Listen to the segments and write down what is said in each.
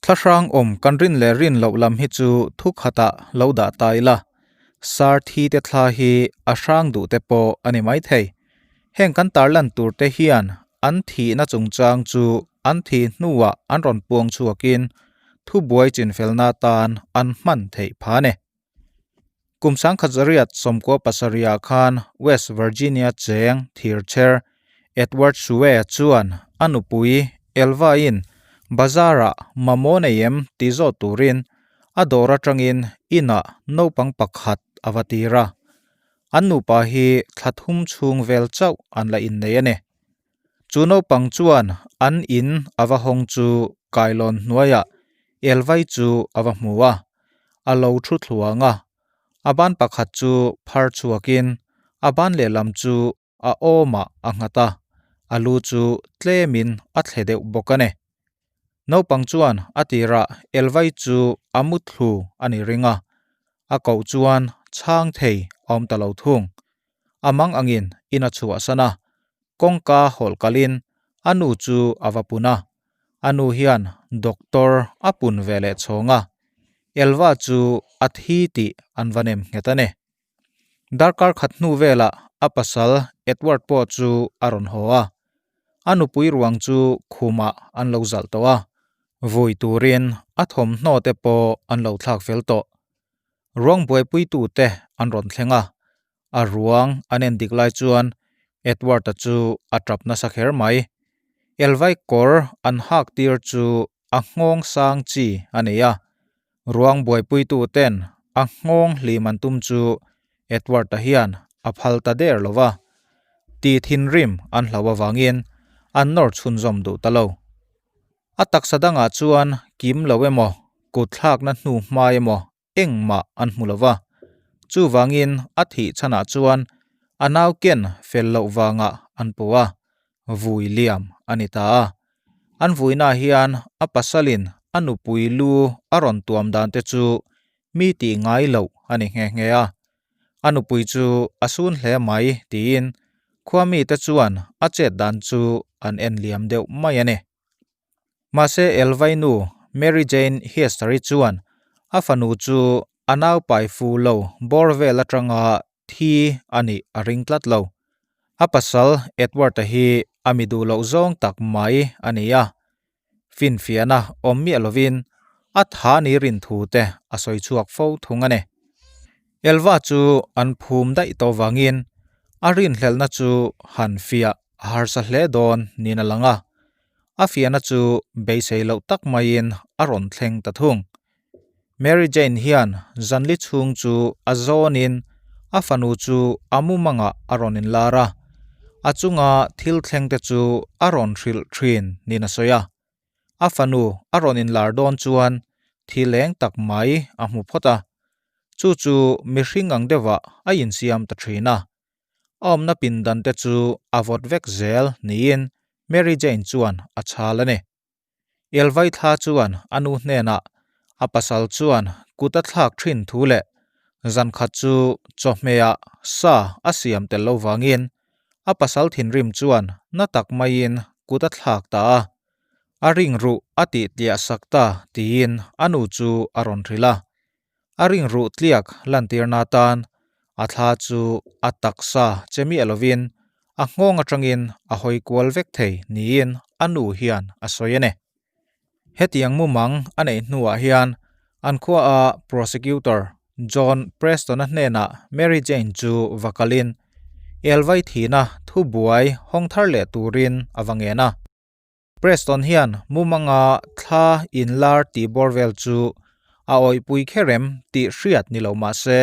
Thlahrang awm kan rin leh rin loh lam hi chu thu khatah lo dah ta ila, sar thi te thla hi a hrang duh te pawh a ni maithei. Heng kan tarlan tur te hian an thihna chungchang chu an thih hnuah an rawn puang chhuakin thubuai chinfelna atan an hman theih phah a ni. Kum 1997 ah khan West Virginia cheng thirchher Edward Sue chuan a nupui Elva-in bazar-ah mamawh nei em tih zawt turin a dawr atangin inah naupang pakhat a va tir a. An nupa hi thla thum chhung vel chauh an la innei a ni. Chu naupang chuan an in a va hawng chu kailawn hnuaiah Elvai chu a va hmu a, a lo thu thluang a. A ban pakhat chu phar chhuakin a ban lehlam chu a awmah a nghat a, a lu chu tlemin a thle deuh bawk a ni. Naupang chuan a tirah Elvai chu a muthlu a ni ring a, a koh chuan chhang thei a awm ta lo thung. A mang angin in a chhuahsan a, kawngka hawlh kalin a nu chu a va pun a. A nu hian doctor a pun ve leh chhawng a, Elva chu a thi tih an va nem nghet a ni. Darkar khat hnu velah a pasal Edward pawh chu a rawn haw a, a nupui ruang chu khumah an lo zalh tawh a, vui turin a thawmhnaw te pawh an lo thlak fel tawh. Ruang buaipuitute an rawn thleng a, a ruang an en dik lai chuan Edward-a chu a tap nasa kher mai. Elvai kawr an hak tir chu a nghawng sang chi a nei a, ruang buaipuituten a nghawng hlim an tum chu Edward-a hian a phal ta der lo va, tih thinrim an hlau avangin an nawr chhunzawm duh ta lo. A taksa dangah chuan kim lo emaw, kut thlakna hnu hma emaw engmah an hmu lo va. Chuvangin a thih chhanah chuan a nau ken fel loh vangah an puh a, vui liam a ni ta a. An vuinaah hian a pasalin a nupui lu a rawn tuam dan te chu mi tih ngai loh a ni nghe nghe a. A nupui chu a sun hle mai tiin khua mite chuan a chet dan chu an en liam deuh mai a ni. Mahse Elvainu Mary Jane Hiester-i chuan a fanu chu a naupai fu lo bawr vel atanga thi a nih a ring tlat lo. A pasal Edward-a hi a mi duh loh zawng tak mai a ni a, finfiahna awm miah lovin a tha ni rin thu te a sawi chhuak fo thung a ni. Elva chu an phum daih tawh vangin a rinhlelhna chu han fiah a harsa hle dawn niin a lang a, a fiahna chu beisei loh tak maiin a rawn thleng ta thung. Mary Jane hian zanli chhung chu a zawnin a fanu chu a mumangah a rawn inlar a, a chunga thil thleng te chu a rawn hrilh thin niin a sawi a. A fanu a rawn inlar dawn chuan thil eng tak mai a hmu phawt a, chu chu mihring ang deuhah a insiam ta thin a. A awmna pindan te chu a vawt vek zel niin Mary Jane chuan a chhal a ni. Elvai thla chuan a nu hnenah a pasal chuan kut a thlak thin thu leh zan khat chu chawhmehah sa a siam tel lo vangin a pasal thinrim chuan na tak maiin kut a thlak ta a, a ring ruh a tih tliah sak ta tiin a nu chu a rawn hrilh a. A ring ruh tliak lantirna atan a thla chu a taksa che miah lovin a nghawng atangin a hawi kual vek thei niin a nu hian a sawi a ni. Hetiang mumang a neih hnuah hian an khuaa prosecutor John Preston-a hnenah Mary Jane chu va kalin Elvai thihna thubuai hawng thar leh turin a va ngen a. Preston hian mumanga thla inlar tih bawr vel chu a awihpui kherem tih hriat ni lo mah se,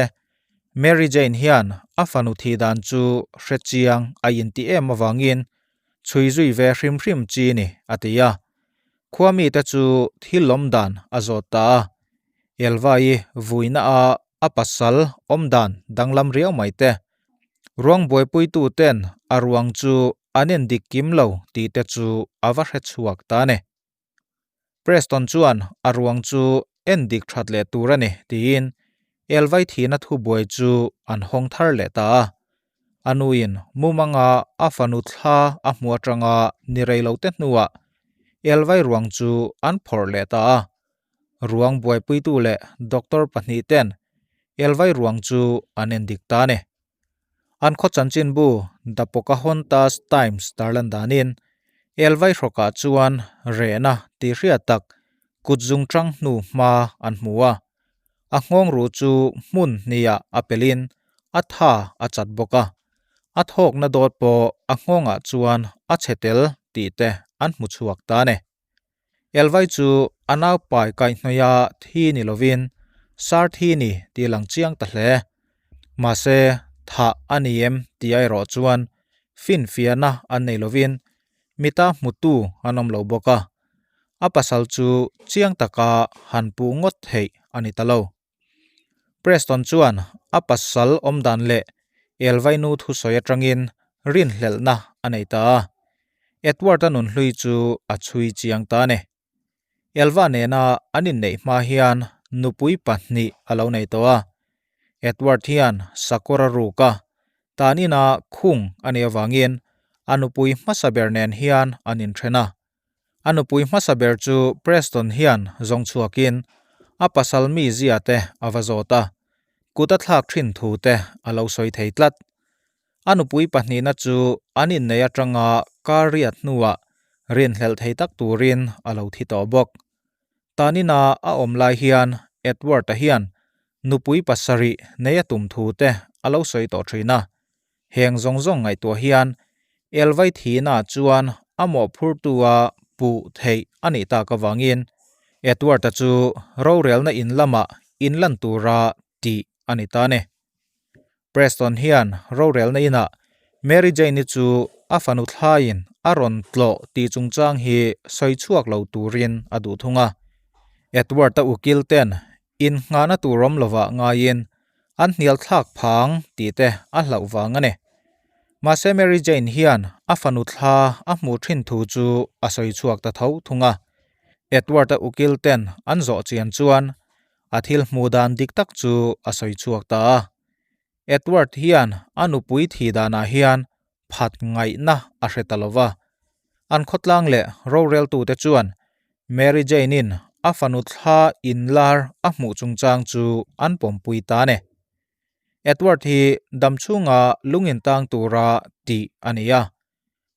Mary Jane hian a fanu thih dan chu hre chiang a inti em avangin chhui zui ve hrim hrim chi ni a ti a. Khua mite chu thil lawm dan a zawt ta a. Elva-i vuina a a pasal awm dan danglam riau mai te. Ruang buaipuitu ten a ruang chu an en dik kim lo tih te chu a va hre chhuak ta a ni. Preston chuan a ruang chu en dik that leh tur a ni tiin Elvai thihna thubuai chu an hawng thar leh ta a. A nuin mumanga a fanu thla a hmu atanga ni rei lo te hnuah Elvai ruang chu an phawrh leh ta a. Ruang buaipuitu leh doctor pahnihten Elvai ruang chu an endik ta a ni. An khaw chanchinbu The Pocahontas Times tarlan danin Elvai hrawkah chuan rehna tih hriat tak kut zungchang hnu hma an hmu a. A nghawng ruh chu hmun hniah a pelin a tha a chat bawk a. A thawkna dawt pawh a nghawngah chuan a chhe tel tih te an hmu chhuak ta a ni. Elvai chu a naupai kaihhnawih a thi ni lovin sar thi ni tih lang chiang ta hle. Mahse, thah a ni em tih erawh chuan finfiahna an nei lovin mita hmutu an awm lo bawk a, a pasal chu chiang taka han puh ngawt theih a ni ta lo. Preston chuan a pasal awmdan leh Elvainu thusawi atangin rinhlelhna a nei ta a, Edward-a nunhlui chu a chhui chiang ta a ni. Elva nena an inneih hma hian nupui pahnih a lo nei tawh a, Edward hian sakawr a ruk a, tan ina khung a nih avangin a nupui hmasa ber nen hian an inthen a. A nupui hmasa ber chu Preston hian zawng chhuakin a pasal mizia te a va zawt a, kut a thlak thin thu te a lo sawi thei tlat. A nupui pahnihna chu an inneih atanga kar riat hnuah rinhlelh thei tak turin a lo thi tawh bawk. Tanina a awm lai hian Edward-a hian nupui pasarih nei a tum thu te a lo sawi tawh thin a. Heng zawng zawng ngaihtuah hian Elvai thihna chuan a mawhphurtu-a puh theih a nih tak avangin Edward-a chu rorelna in lamah inlan tura tih a ni ta a ni. Preston hian rorelna inah Mary Jane-i chu a fanu thlaiin a rawn tlawh tih chungchang hi sawi chhuak lo turin a duh thung a. Edward-a ukil ten innghahna tur awm lovah ngaiin an hnial thlak phang tih te a hlauh vang a ni. Mahse Mary Jane hian a fanu thla a hmuh thin thu chu a sawi chhuak ta tho thung a. Edward-a ukil ten an zawh chian chuan A thil hmuh dan dik tak chu a sawi chhuak ta a. Edward hian a nupui thih danah hian phat ngaihna a hre ta lo va. An khawtlang leh roreltute chuan Mary Jane-in a fanu thla inlar a hmuh chungchang chu an pawmpui ta a ni. Edward hi damchhunga lungin tang tura tih a ni a.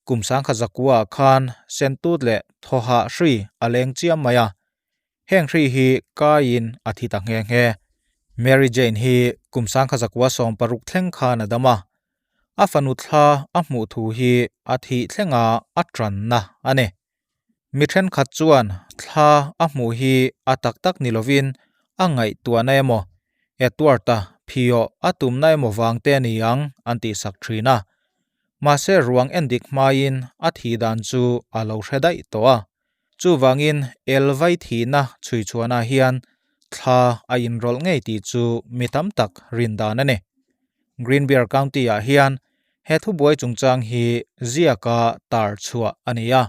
Kum sangkhat zakua ah khan sentut leh thawhah hri a leng chiam mai a, heng hri hi kaiin a thi ta nghe nghe. Mary Jane hi kum sangkhat zakua 16 thleng khan a dam a, a fanu thla a hmuh thu hi a thih thlenga a tanna a ni. Mi thenkhat chuan thla a hmuh hi a tak tak ni lovin a ngaihtuahna emaw, Edward-a phiawh a tumna emaw vang te a ni ang an tihsak thin a. Mahse ruang endik hmaiin a thih dan chu a lo hre daih tawh a. Chuvangin Elvai thihna chhuichhuanah hian thla a inrawlh ngei tih chu mi tam tak rin dan a ni. Green Bear County-ah hian he thubuai chungchang hi ziaka tar chhuah a ni a.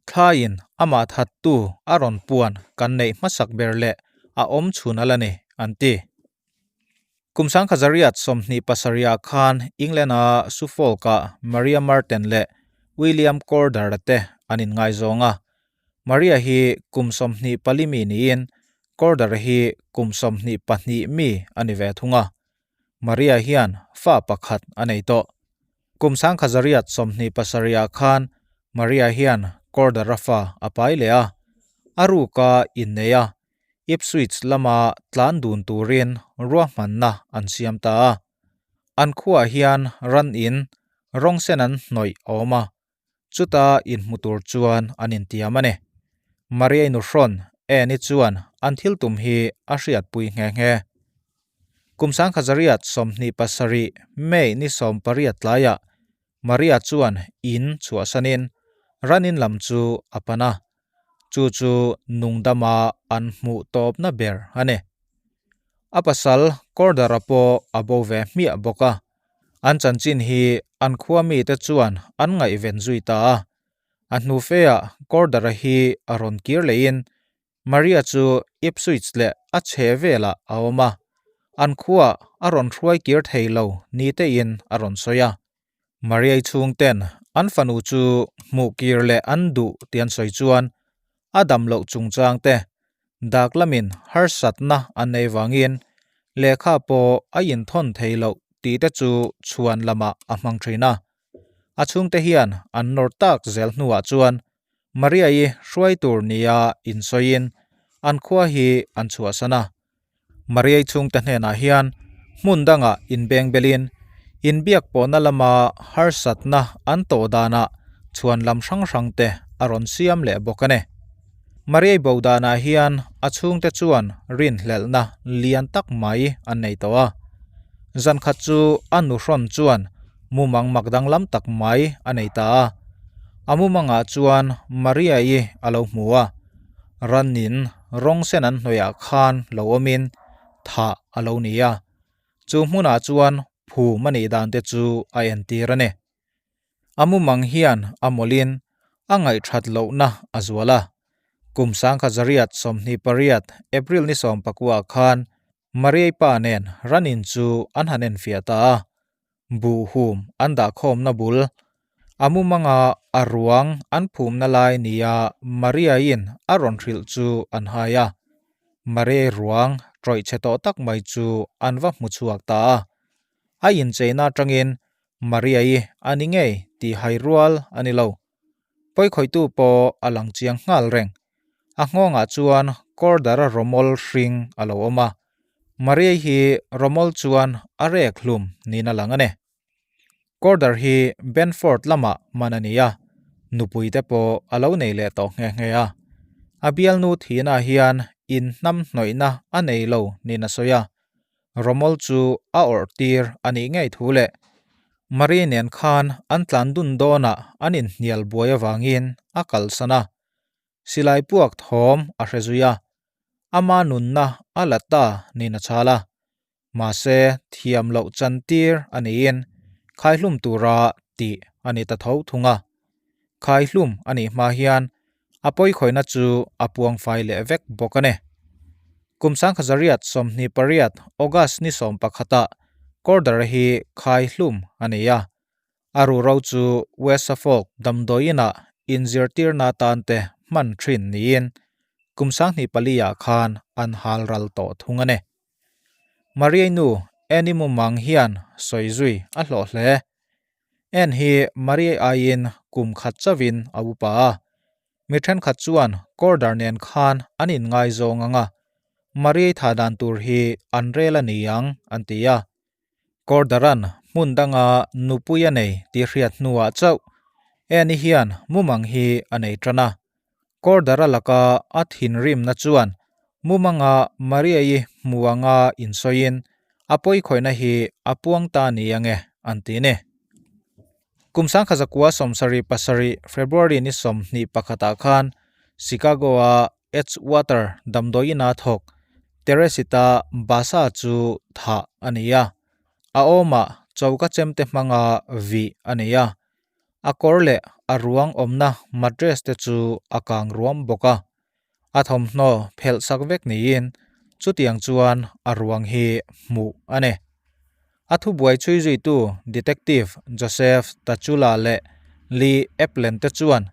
Thlaiin amah thattu a rawn puan kan neih hmasak ber leh a awm chhun a la ni, an ti. Kum sangkhazariat 27ah khan England-a Suffolk-ah Maria Marten leh William Corder-a te an inngaizawng a. Maria hi kum 24 mi niin Corder-a hi kum 22 mi a ni ve thung a. Maria hian fa pakhat a nei tawh. Kum 1927ah khan Maria hian Corder-a fa a pai leh a, a ruka innei a, Ipswich lama tlan dun turin ruahmanna an siam ta a. An khuaah hian ran in rawng sen an hnawih a awm a, chuta inhmu tur chuan an intiam a ni. Maria-i nuhrawn Anne-i chuan an thil tum hi a hriatpui nghe nghe. Kum 1927 May ni 18 tlaiah Maria chuan in chhuahsanin ran in lam chu a pan a, chu chu nungdama an hmuh tawpna ber a ni. A pasal Corder-a pawh a bo ve hmiah bawk a, An chanchin hi an khua mite chuan an ngaihven zui ta a. A hnu feah Corder-a hi a rawn kir lehin Maria chu Ipswich leh a chhe velah a awm a, an khuaah a rawn hruai kir thei lo ni tein a rawn sawi a. Maria-i chhungten an fanu chu hmuh kir leh an duh tih an sawi chuan a dam loh chungchang te. Dak lamin harsatna an nei vangin lehkha pawh a inthawn thei loh tih te chu chhuan lamah a hmang thin a. A chhungte hian an nawr tak zel hnuah chuan Maria-i hruai tur nia insawiin an khua hi an chhuahsan a. Maria-i chhungte hnenah hian hmun dangah inbeng belin inbiak pawhna lama harsatna an tawh danah chhuan lam hrang hrangte a rawn siam leh bawk a ni. Maria-i bo danah hian a chhungte chuan rinhlelhna lian tak mai an nei tawh a. Zan khat chu a nuhrawn chuan mumang mak danglam tak mai a nei ta a. A mumangah chuan Maria-i a lo hmu a, ranin rawng sen an hnawihah khan lo awmin thah a lo ni a. Chu hmunah chuan phum a nih dan te chu a entir a ni. A mumang hian a mawlin a ngaihthat lohna a zual a. Kum 1928 April ni sawmpakua khan Mariai pa nen ranin chu an han enfiah ta a. Buhhum an dahkhawmna bul, a mumanga a ruang an phumna lai nia Mariaiin a rawn hrilh chu an hai a. Mariai ruang tawih chhe tawh tak mai chu an va hmu chhuak ta a. A incheina atangin Maria-i a ni ngei tih hai rual a ni lo. Pawikhawihtu pawh a lang chiang nghal reng. A nghawngah chuan kawrdara rawmawl hring a lo awm a. Maria-i hi rawmawl chuan a rek hlum niin a lang a ni. Kawrdar hi Benford lamah man a ni a, nupui te pawh a lo nei leh tawh nghe nghe a. A bialnu thihnaah hian inhnamhnawihna a nei lo niin a sawi a. Romol chu a awrh tir a nih ngei thu leh Marie nen khan an tlan dun dawnah an inhnial buai avangin a kalsan a. Silai puak thawm a hre zui a, ama nunna a la ta niin a chhal a. Mahse, thiam loh chan tir a niin khaihlum tura tih a ni ta tho thung a. Khaihlum a nih hma hian a pawikhawihna chu a puangfai leh vek bawk a ni. Kum 1928 August ni sawmpakhatah Corder hi khaihlum a ni a, a ruhro chu West Suffolk damdawiinah inzirtirna atan te hman thin niin kum 24 ah khan an hal ral tawh thung a ni. Mariai nu Annie Mumang hian sawi zui a hlawh hle. En hi Mariai aiin kum khat chauhin a upa a. Mi thenkhat chuan Corder nen khan an inngaizawng ang a, Mariai tha dan tur hi an rel a ni ang an ti a. Corder-a'n hmun danga nupui a nei tih hriat hnuah chauh Annie hian mumang hi a nei tan a. Corder-a laka a thinrimna chuan mumanga Maria-i hmu anga insawiin a pawikhawihna hi a puang ta ni ange an ti ni. Kum 1977 February ni 21 ah khan Chicago-a Edgewater damdawiin-a thawk Teresita Basa chu thah a ni a. A awmah choka chemte hmanga vih a ni a. A kawr leh a ruang awmna mattress te chu a kang ruam bawk a. A thawmhnaw phelh sak vek niin chutiang chuan a ruang hi hmuh a ni. A thubuai chhui zuitu Detective Joseph Tachula leh Lee Eplen te chuan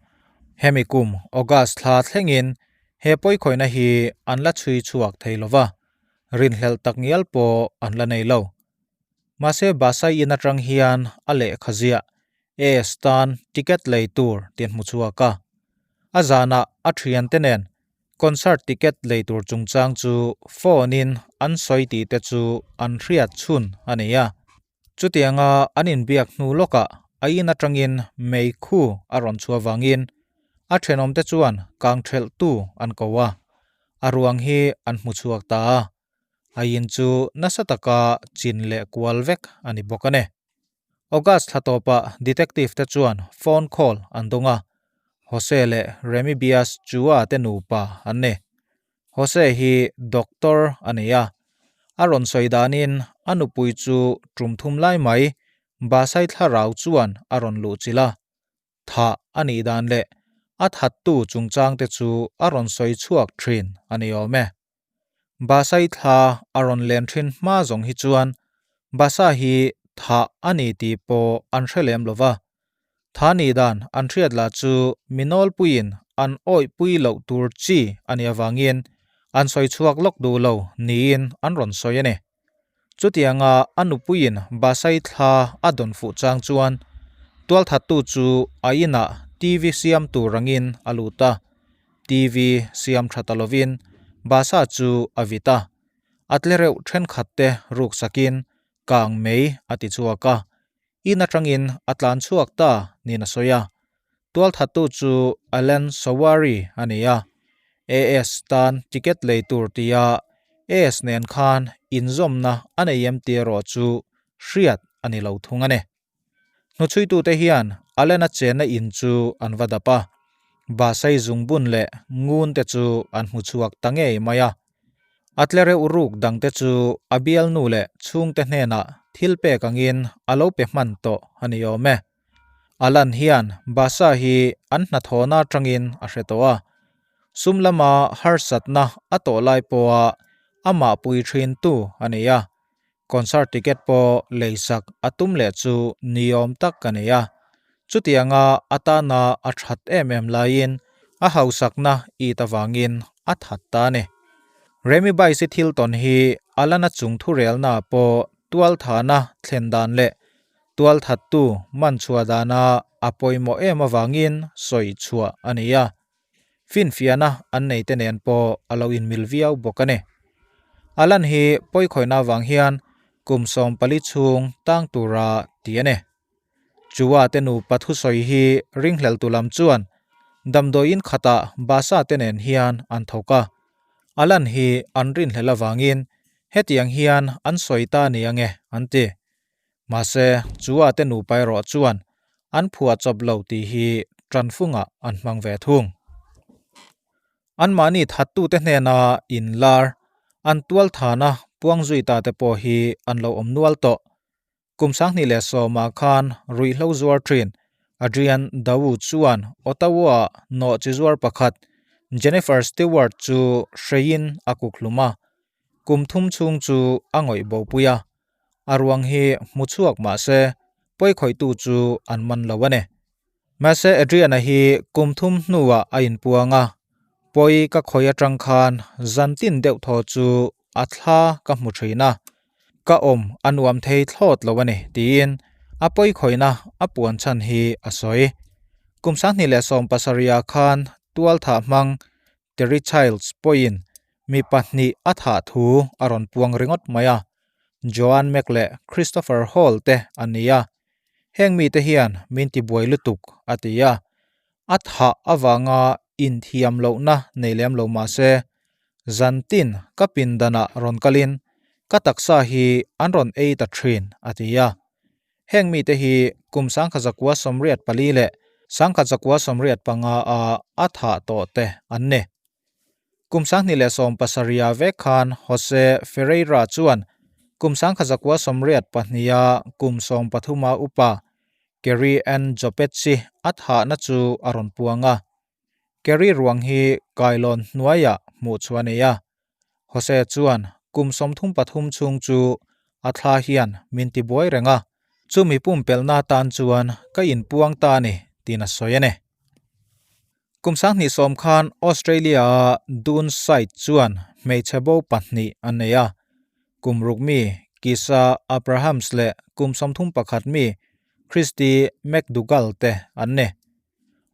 hemi kum August thla thlengin he pawikhawihna hi an la chhui chhuak thei lova, rinhlelh tak ngial pawh an la nei lo. Mahse Basai in atang hian a lehkha ziah AS tan ticket lei tur tih an hmu chhuak a. A zanah a thiante nen concert ticket lei tur chungchang chu phone in an sawi tih te chu an hriat chhun a ni a. Chutianga an inbiak hnu lawkah a in atangin meikhu a rawn chhuah vangin a thenawmte chuan kang thelhtu an ko a, a ruang hi an hmu chhuak ta a. A in chu nasa taka chin leh kual vek a ni bawk a ni. August thla tawpah detective te chuan phone call an dawng a, Jose leh Remy Bias Chua te nupa an ni. Jose hi doctor a ni a, a rawn sawi danin a nupui chu tum thum lai mai Basai thlarau chuan a rawn luh chilh a, thah a nih dan leh a thattu chungchang te chu a rawn sawi chhuak thin a ni awm e. Basai thla a rawn len thin hma zawng hi chuan Basa hi thah a ni tih pawh an hre lem lo va. Tha nih dan an hriat lah chu mi nawlpuiin an awihpui loh tur chi a nih avangin An sawi chhuak lawk duh lo niin an rawn sawi a ni. Chutianga a nupuiin Basai thla a dawn fuh chang chuan tualthattu chu a inah TV siam tur angin a lut a. TV siam tha ta lovin Basa chu a vit a. A tlereuh thenkhat te ruk sakin kang mei a ti chhuak a. In atangin a tlan chhuak ta niin a sawi a. Tualthattu chu Alan Sawari a ni a, AS tan ticket lei tur tia AS nen khan inzawmna a nei em tih erawh chu hriat a ni lo thung a ni. Hnuchhuitute hian Alan-a chenna in chu an va dap a, Basai zungbun leh ngun te chu an hmu chhuak ta ngei mai a. A tlereuh ruk dangte chu a bialnu leh chhungte hnenah thil pek angin a lo pe hman tawh a ni awm e. Alan hian Basa hi an hnathawhna atangin a hre tawh a, sum lama harsatna a tawh lai pawha amah pui thintu a ni a, concert ticket pawh leisak a tum leh chu niawm tak a ni a. Chutianga a tana a that em em laiin a hausakna it avangin a that ta a ni. Remi Baisi thil tawn hi Alana chung thurelna pawh tualthana thlen dan leh Tualthattu man chhuah dana a pawimawh em avangin sawi chhuah a ni a, finfiahna an neite nen pawh a lo inmil viau bawk a ni. Alan hi pawikhawihna avang hian kum 14 chhung tang tura ti a ni. Chua te nupa thusawi hi ringhleltu lam chuan damdawiin khatah Basa te nen hian an thawk a, Alan hi an rinhlel avangin hetiang hian an sawi ta ni ange an ti. Mahse, chu a te nupa erawh chuan an phuah chawp lo tih hi tanfungah an hmang ve thung. Anmahni thattute hnena inlar, an tualthana puang zui ta te pawh hi an lo awm nual tawh. Kum 2010 ah khan ruihhlo zuar thin Adrian Dawu chuan Ottawa-ah nawhchi zuar pakhat Jennifer Stewart chu hreiin a kukhlum a, kum thum chhung chu a ngawih bopui a. A ruang hi hmu chhuak mah se pawikhawihtu chu an man lo a ni. Mahse Adrian-a hi kum thum hnuah a inpuang a, pawi ka khawi atang khan zan tin deuh thaw chu a thla ka hmu thin a, ka awm a nuam thei thlawt lo a ni tiin a pawikhawihna a puan chhan hi a sawi. Kum 2017 ah khan tualthah hmang Terry Childs pawhin mi pahnih a thah thu a rawn puang ringawt mai a, Joan Mack leh Christopher Hall te an ni a, heng mite hian min tibuai lutuk a ti a, a thah avanga inthiam lohna nei lem lo mah se, zantin ka pindanah rawn kalin ka taksa hi an rawn ei ta thin a ti a. Heng mite hi kum 1984 leh 1985 a a thah tawh te an ni. Kum 2017 vek khan Jose Ferreira chuan kum 1982 a kum 13 a upa Kerry Ann Jopetsi a thahna chu a rawn puang a. Kerry ruang hi kailawn hnuaiah hmuh chhuah a nei a. Jose chuan kum 33 chhung chu a thla hian min tibuai reng a, chumi pumpelhna atan chuan ka inpuang ta a ni tiin a sawi a ni. Kum 2010 khan Australia-a Dune Site chuan hmeichhe bo pahnih an nei a, kum ruk mi Keisha Abrahams leh kum 31 mi Christy McDougall te an ni.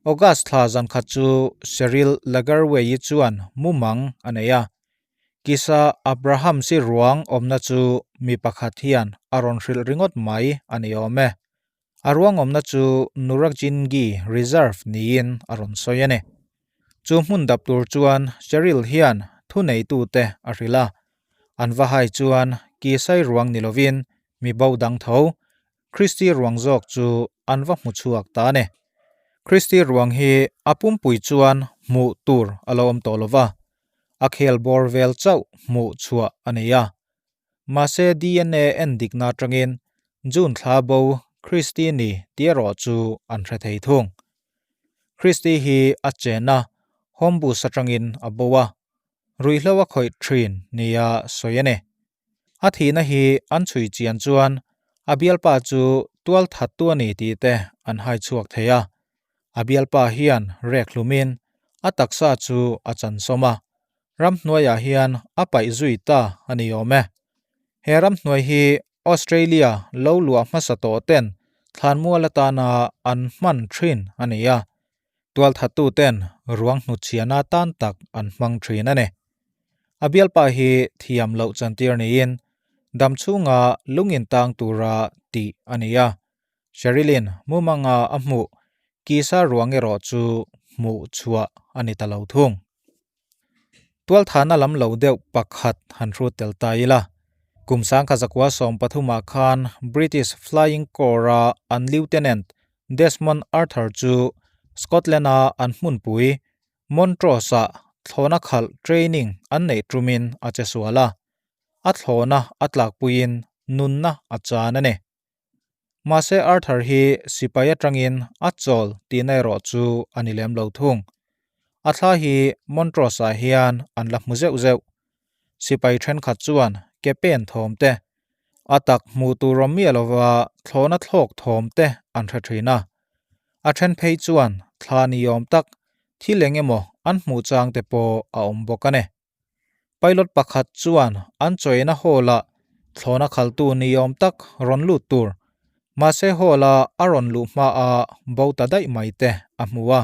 August thla zan khat chu Cheryl Lagerwey-i chuan mumang a nei a. Kisa Abrahams-i ruang awmna chu mi pakhat hian a rawn hrilh ringawt mai a ni awm e. A ruang awmna chu Nurragingi Reserve niin a rawn sawi a ni. Chu hmun dap tur chuan Cheryl hian thuneitute a hrilh a. An va hai chuan Kisai ruang ni lovin mi bo dang tho Christy ruang zawk chu an va hmu chhuak ta a ni. Christy ruang hi a pumpui chuan hmuh tur a lo awm tawh lo va, a khel bawr vel chauh hmuh chhuah a nei a. Mahse DNA en dikna atangin June thla bo Christy ni tih erawh chu an hre thei thung. Christy hi a chena Hombus atangin a bo a, ruihhlo a khawih thin nia sawi a ni. A thihna hi an chhui chian chuan a bialpa chu tual thattu a ni tih te an hai chhuak thei a. A bialpa hian rek hlumin a taksa chu a chansawm a. ramhnuaiah hian a paih zui ta a ni awm e. He ramhnuai hi Australia lo luah hmasa tawh ten thlanmual atana an hman thin a ni a, tualthattu ten ruang hnutchhiahna tan tak an hmang thin a ni. A bialpa hi thiam loh chantir niin damchhunga lungin tang tura tih a ni a, Sherilyn mumanga a hmuh kisa ruang erawh chu hmuh chhuah a ni ta lo thung. Tualthahna lam lo deuh pakhat han hrut tel ta ila. Kum sangkha zakua sawmpathumah khan British Flying Corps-a an Lieutenant Desmond Arthur chu Scotland-a an hmunpui Montrose-ah thlawhna khalh training an neih tumin a che sual a, a thlawhna a tlakpuiin nunna a chan a ni. Mahse Arthur hi sipai atangin a chawl tihna erawh chu a ni lem lo thung. A thla hi Montrose-ah hian an la hmu zeuh zeuh. Sipai thenkhat chuan ke pen thawm te, a tak hmuh tur awm miah lova thlawhna thlawk thawm te an hre thin a. A then phei chuan thla ni awm tak thil eng emaw an hmuh chang te pawh a awm bawk a ni. Pilot pakhat chuan an chawina hall-ah thlawhna khaltu ni awm tak rawn lut tur, mahse hall-a a rawn luh hmaah bo ta daih mai te a hmu a.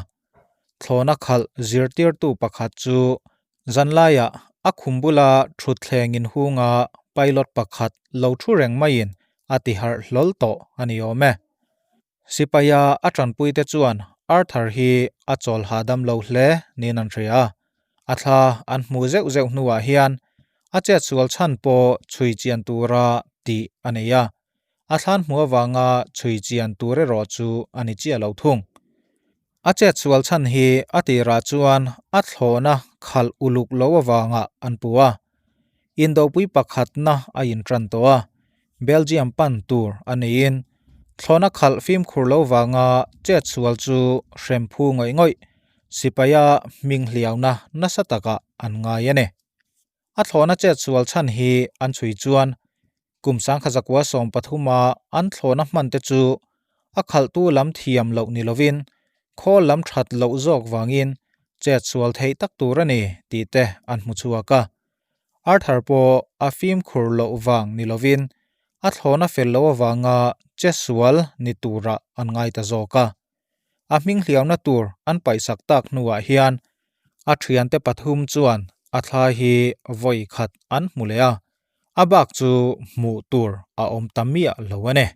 Thlawhna khalh zirtirtu pakhat chu zanlaiah a khum bula thutthleng inhunga pilot pakhat lo thu reng maiin a tiharh hlawl tawh a ni awm e. Sipaia a tanpuite chuan Arthur hi a chawl hahdam lo hle niin an hria a, a thla an hmuh zeuh zeuh hnuah hian a chetsual chhan pawh chhui chian tura tih a nei a, a thlan hmuh avanga chhui chian tur erawh chu a ni chiah lo thung. A chetsual chhan hi a tirah chuan a thlawhna khalh uluk lo avanga an pu a, indopui pakhatna a intan tawh a, Belgium pan tur a niin thlawhna khalh fimkhur lo vanga chetsual chu hremphu ngawih ngawih sipaia hming hliauna nasa takah an ngai a ni. A thlawhna chetsual chhan hi an chhui chuan kum sangkha zakua sawmpathuma an thlawhna hman te chu a khalhtu lam thiam loh ni lovin khawl lam that loh zawk vangin chetsual theih tak tur a ni tih te an hmu chhuak a. Arthur pawh a fimkhur loh vang ni lovin a thlawhna fel loh avanga chetsual ni turah an ngai ta zawk a. A hming hliauna tur an paihsak tak hnuah hian a thiante pathum chuan a thla hi vawi khat an hmu leh a, a bak chu hmuh tur a awm ta miah lo a ni.